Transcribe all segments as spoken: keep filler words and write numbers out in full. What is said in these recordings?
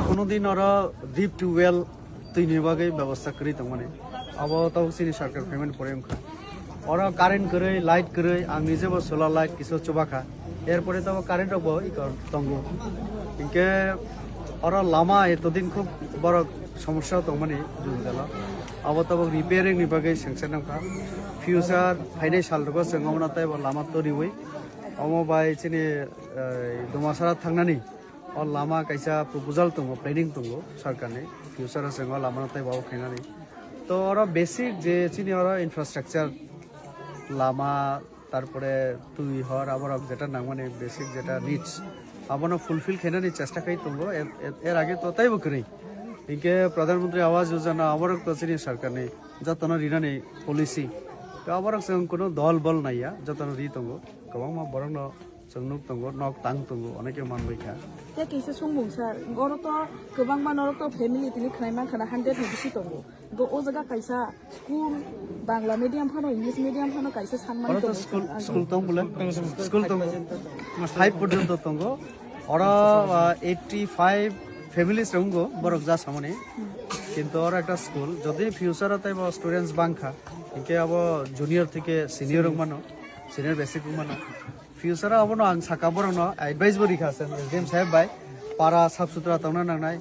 Kono din oro deep tubewell twini bagwi bebosta kwrwi tongmani. Abo tabuk chini sarkar phaimani pore wngkha. Oro current kwrwi, light kwrwi, ang nijebo solar light kisa chubakha. Erpore tabuk current rokbo iko tongo. Hinkhe oro lama etodin khub borok somosya tongmani jujalo. Abo tabuk repairing ni bagwi sengsa nangkha. Future phainai sal rogo chwng omono teibo lama toriwi. Omo bai chini, eh, Dumasara thangnani o lama kaisa proposal tongo, planning tongo sarkarni, future o chwng o lamano teibo khainani. To oro basic je chini oro infrastructure, lama, tarpore twi hor, aborok jeta nangmani basic jeta needs, abono fulfill khainani chesta khai tongo, er, er, er age to teibo kwrwi. Hinkhe Pradhan Mantri Awas Yojana aborok to chini sarkarni jotono rinani policy. To aborok chwng kuno dol bol naiya, jotono ri tongo. Kwbangma borokno chwng nuk tongo, nok tang tongo, oneke manbai kha. Tei kaisa sungmung sir, oro to kwbangma norok to family tini khnai mankha na hundred ni bisi tongo. Bo o jaga kaisa school, Bangla medium phano, English medium phano kaisa sanmani Oro to tongo school, sir. School tong bole? School tongo. Five porjonto tongo. Oro, ah, eighty five families tongo, borok ja samani. Kintu oro ekta school, jodi future o teibo students bangkha, hinkhe abo junior theke senior wngmano, senior basic wngmano. Future o abono ang saka borokno advice bo rikha chwng S D M saheb bai, para sap sutra tongna nangnai,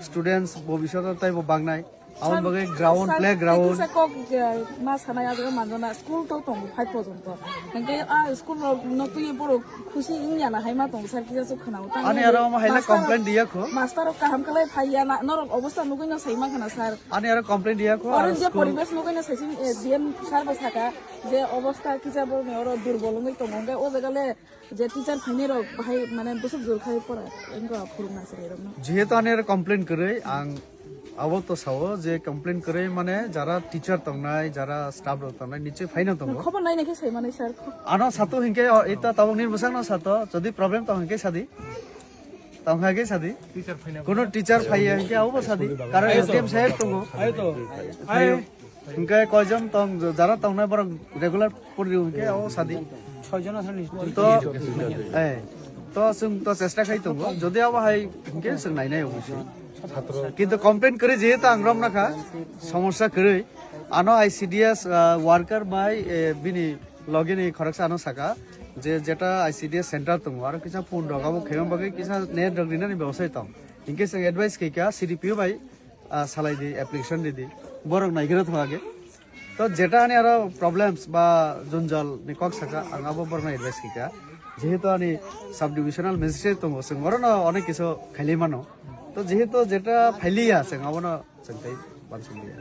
students bobishoto teibo bangnai, aboni bagwi ground, sir, playground. Kisa kok, eh, ma sanai ajaga manjana school to tongo five porjonto. Hinkhe a school rok no twi borok khusi wngya na hai ma tongo sir, kisa se khwnao. Ani aro omo hai le complaint diya kho. Master rok kaham khlai phaiya na, norok obostha nugwi no sai ma khna sir. Ani aro complaint diya kho, oro je school poribesh nugwi no sai simi, eh, D M sir bo saka je obostha kisa borok ni oro durbol wngwi tongo. Hinkhe o jaga le je teacher phainai rok bahai mane bwswk jor khai pora wngkha phwrwngna chwrai rokno. Jehetu ani aro complaint kwrwi, ang abo to sao je complaint kwrwi mane jara teacher tongnai, jara staff rok tongnai, niche phaino tongo. Khobor naina khe sai manai sir. Ano sato hinkhe o, ita tabuk ni bwsakno sato, jodi problem tong hinkhe sadi. Tong hinkhe sadi. Teacher phaina. Kono teacher phaiya hinkhe abo sadi. Karon S D M saheb tongo. Ayo to. Phaio. Hinkhe koijon tong, jara tongnai borok regular pori hinkhe abo sadi. Soijon asal ni. To, eh, to chwng to chesta khai tongo. Jodi abo hai hinkhe chwng nainai obosoi. Kintu complaint kwrwi jehetu ang romna kha, somosya kwrwi. Ano I C D S, ah, worker bai, eh, bini logini khoroksa ano saka je jeta I C D S center tongo, aro kisa phone rok abo khaima bagwi kisa net rok rinani bebosai tong. Hinkhe chwng advice khaikha C D P O bai, ah, salai di, application ridi, borok naigra thung age. To jeta ani aro problems ba junjal ni kok saka, ang abo borokno advice khaikha. Jehetu ani sub divisional magistrate tongo, chwng orono onek kisu khailai mano. To jehetu jeta phailiya, chwng abono chwng tei bansukliya.